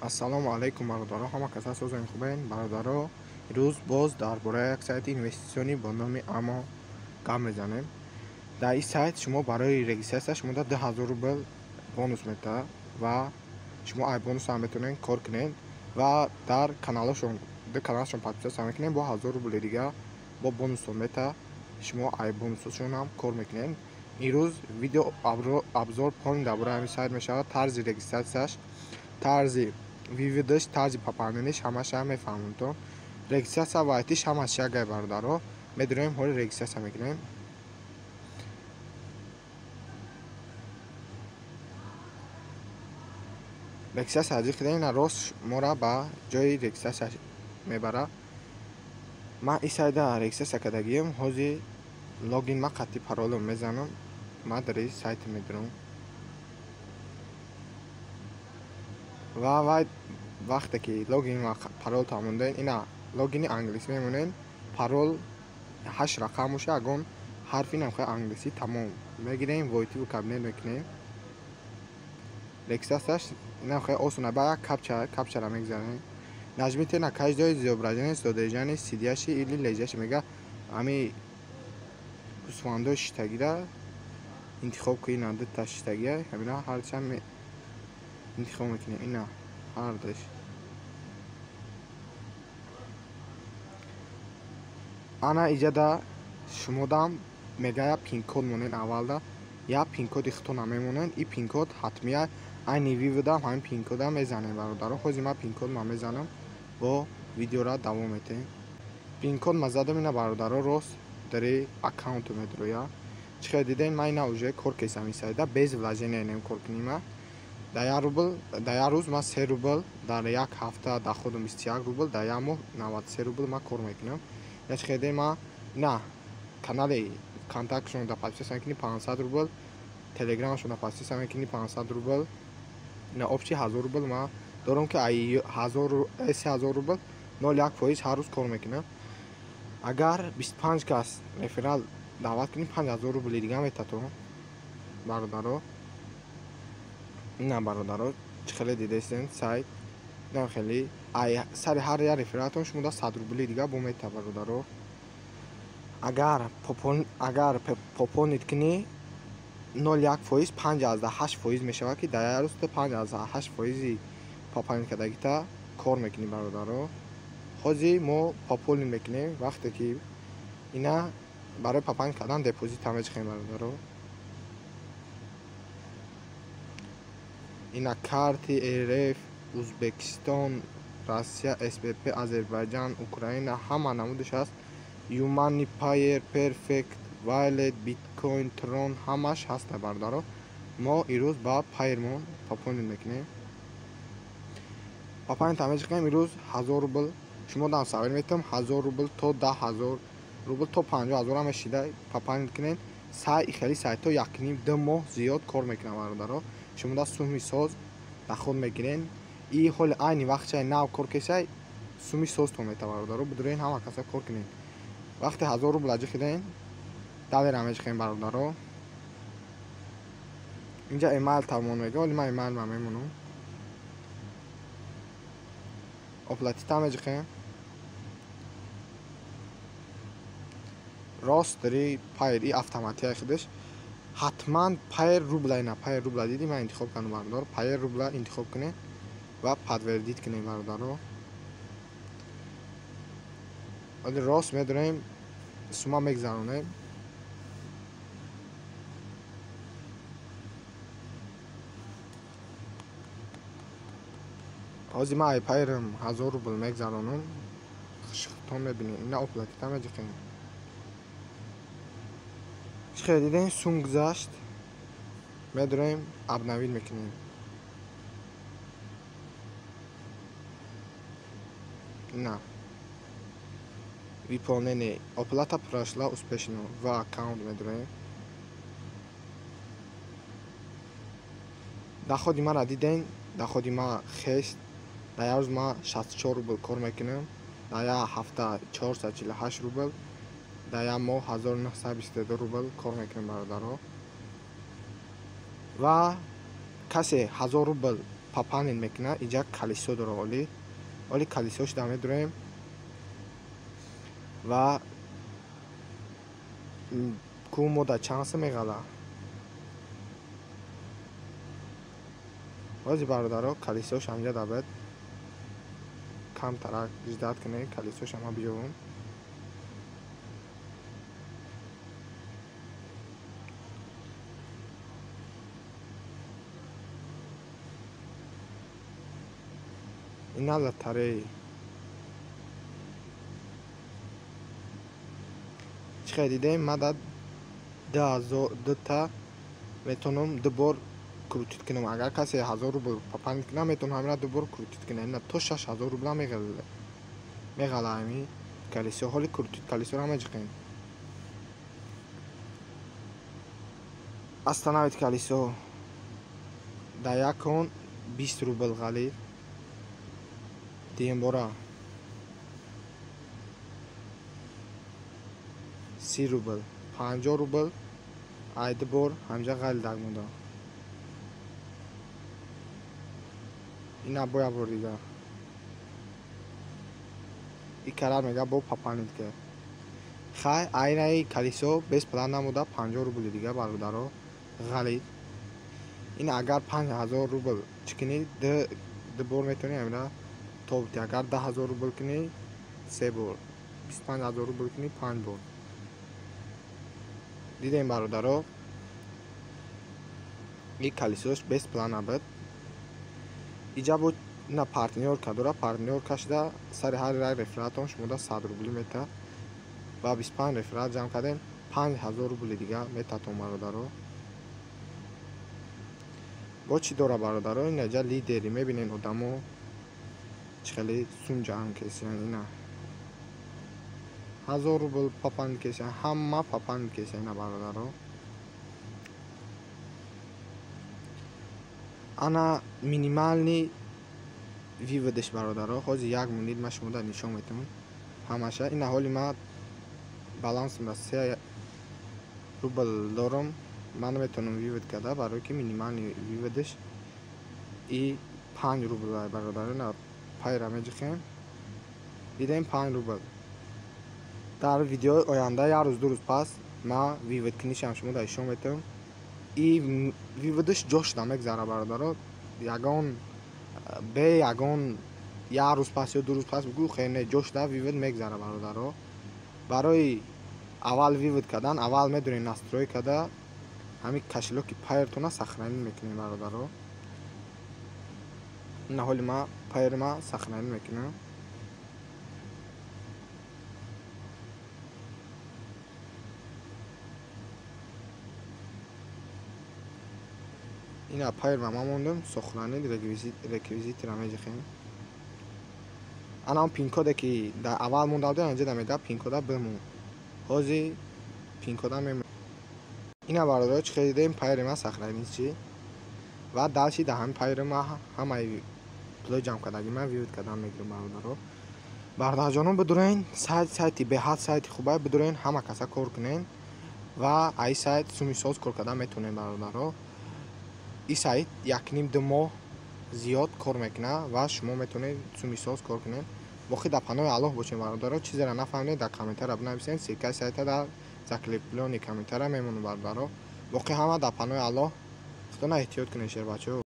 Ассалому алайкум бародаро, ҳама каса созани хубен. Бародаро, имрӯз боз дар бораи як сайти инвеститсионӣ бо номи Амо гап мезанем. Дар ин сайт шумо барои регистратсия шумо 2000 рубл бонус метаҳад ва шумо ай бонусам метавонед кор кунед ва дар каналашон ду каналашон подписаться мекунед, бо 1000 рубли дига бо бонусҳо метаҳад, шумо ай бонусҳошонам кор мекунед. Имрӯз видео обзор полный дар бораи ҳамин сайт мешавад, тарзи регистратсияш, тарзи выводаш, тарзи пополнениш ҳамаша мефаҳмонтон. Регистратсия ва айтиш ҳамаш якай бародаро. Медонем ҳоли регистратсия мекунем. Регистратсия ҳаҷӣ кида ина рост мора ба ҷои регистратсия мебара. Ман ин сайда регистратсия кардагием, ҳозир логин ма қатъи пароло мезанам, ма дар ин сайт медурам. Ва вай вақте ки логин ва парол тамондем, ина логини англисӣ мемонем, парол 8 рақам боша, ягон ҳарфи намхои англисӣ тамом мегирем, войти в кабинет мекунем. Регистратсияш намхои осона, ба як капча, капчара мегзарем. Нажмите на каждое изображение содержание сидящий или лежащий, мега ами гӯсфандои шиштагира интихоб кунед, ина дута шиштагия, ҳамина ҳарчанд интихоб мекунем, ина ҳардаш. Ана иҷада шумодам мега я пин-код монед аввалда, я пин-коди худтона мемонед, и пин-код ҳатмия, айни выводам ҳамин пин-кода мезанем бародаро. Ҳозир ман пин-код ма мезанам, бо видеора давом метаҳем. Пин-код ма задам, ина бародаро рост дари аккаунту медроя. Чӣ хел дидем, ман ина уже кор кесам ин сайда, без вложения нем кор кунем. Дар як рубл, дар як рӯз ман 3 рубл, дар як ҳафта доходам 21 рубл, дар як моҳ 93 рубл ман кор мекунам. Ина чӣ хел дидем, ман ина канали контактшон да подписаться мекунӣ 500 рубл, телеграмшон да подписаться мекунӣ 500 рубл, ина общий 1000 рубл ман дорам, ки ай 3000 рубл 0,1% ҳар рӯз кор мекунам. Агар 25 кас реферал даъват кунӣ, 5000 рубли дига метатон бародаро. Ина бародаро, чӣ хеле дидестен сайт, ина хеле ай сари ҳар як рефералтон шумо 100 рубли дига бо мета бародаро. Агар пополнить кунӣ 0,1% 5,8% мешавад, ки дар як рӯз ту 5,8% пополнить кардагита кор мекунӣ бародаро. Ҳозир мо пополнить мекунем, вақте ки ина барои пополнить кардан депозит ҳам мечихем бародаро. Ина карти РФ, Узбекистон, Россия, СПП, Азербайҷан, Украина ҳама намудаш ҳаст. Юмани, Payeer, Perfect, Wallet, Bitcoin, Tron ҳамаш ҳаст бародаро. Мо имрӯз ба Payeer-мон пополнить мекунем. Пополнить ҳам мечиқем имрӯз 1000 рубл. Шумо дам савер метавам 1000 рубл то 10000 рубл то 50000 ҳам мешида пополнить кунед. Сай хеле сайтҳо 1,5-2 моҳ зиёд кор мекунанд бародаро. Шумо да суми соз доход мегирен. И ҳоли айни вақтчаи нав кор кесай суми созтон мета бародаро. Бидурен ҳама каса кор кунед. Вақте 1000 рубл аҷи хиден, далера мечиқем бародаро. Инҷа эмайл тамон мега, ҳоли ман эмайл ма мемонам. Оплатита мечиқем. Рост дари Payeer и автоматия хидаш. Ҳатман Payeer рубла, ина Payeer рубла диди ман интихоб кардам бародаро. Payeer рубла интихоб кунед ва подтвердить кунед бародаро. Ҳоли рост медорем, сума мегзаронем. Ҳозир ман ай Payeer-ам 1000 рубл мегзаронам. Худтон мебинед, ина оплатита меҷиқем. Чӣ хел дидем, сум гузашт, медорем, обновить мекунем. Ина выполнение, оплата прошла успешно, в аккаунт медорем. Доходи мара дидем, доходи ма хест. Дар як рӯз ма 64 рубл кор мекунам, дар як ҳафта 448 рубл, дар як моҳ 1922 рубл кор мекунем бародаро. Ва касе 1000 рубл пополнить мекунад. Иҷа колесо дора оли. Оли колесош да медурем ва ку мода чанд сум меғала. Ҳози бародаро колесош ҳамҷа дабед. Камтарак ждать кунед, колесош ҳама биёвум. Ина лотареи. Чӣ хел дидем, ма да дута метавонам ду бор крутить кунам. Агар касе 1000 рубл пополнить кунад, метавонам ҳамина ду бор крутить кунам. Ина то 6000 рубла меғала ҳами колесо. Ҳоли крутить колесоро меҷиқем. Остановить колесо. Да як он 20 рубл ғалид. Дуюм бора 30 рубл, 50 рубл, ай ду бор ҳамҷа ғалидак монда. Ина бо як бор дига. И карар мега бо пополнить ка. Хай айнаи колесо без план намуда 50 рубли дига бародаро ғалид. Ин агар 5000 рубл чӣ кунӣ, ду бор метавонӣ ҳамина тоб. Агар 10000 рубл кунӣ 3 бор, 25000 рубл кунӣ 5 бор. Дидем бародаро, и колесош без плана буд. Иҷа бо на партнёрка дора, партнёрка шуда сари ҳар як рефералтон шумода 100 рубли мета ва 25 реферал ҷамъ кардем, 5000 рубли дига метатон бародаро. Бо чӣ дора бародаро? Ина ҷа лидери мебинен одамо чӣ хеле сум ҷамъ кесиян. Ина 1000 рубл пополнить кесиян, ҳама пополнить кесиян ина бародаро. Ана минимальный вывод ш бародаро. Ҳозир як минут ма шумода нишон метавонам ҳамаша. Ина ҳоли ма балансам да 3 рубл дорам. Ман наметавонам вывод карда, барои ки минимальный вывод ш и 5 рубл бародаро. Ина пайра меҷиқем. Дидем 5 рубл. Дар видеои оянда як рӯз ду рӯз пас ма вывод кунишам шумода нишон метавонам. И вывод ш ҷо шуда мегзара бародаро. Ягон бе ягон як рӯз пас ё ду рӯз пас бигӯ хе не, ҷо шуда вывод мегзара бародаро. Барои аввал вывод кардан аввал медонед настрой карда ҳамин кошелёк и Payeer-тона сохранить мекунем бародаро. Ина ҳоли ма Payeer ма сохранить мекунам. Ина Payeer ма мондам, сохранить реквизит ро меҷиқем. Ана он пин-код е ки дар аввал монда будем, инҷа да мега пин-код а бимон. Ҳозир пин-код а мемон. Ина бародаро чӣ хел дидем, Payeer ма сохранить чӣ ва дальше дар ҳамин Payeer ма ҳамаи пулои ҷамъ кардагӣ ман вывод кардан мегирам бародаро. Бародарҷонон бидурен, сайт сайти беҳад сайти хубае, бидурен ҳама каса кор кунен ва ай сайт суми соз кор кардан метавонем бародаро. И сайт 1,5-2 моҳ зиёд кор мекунад ва шумо метавонед суми соз кор кунед. Боқӣ дар паноҳи Аллоҳ бошед бародаро. Чизеро нафаҳмидед дар комментария бинависед, ссылка и сайта дар закреплённый комментария мемонад бародаро. Боқӣ ҳама дар паноҳи Аллоҳ. Худона эҳтиёт кунед шербачаҳо.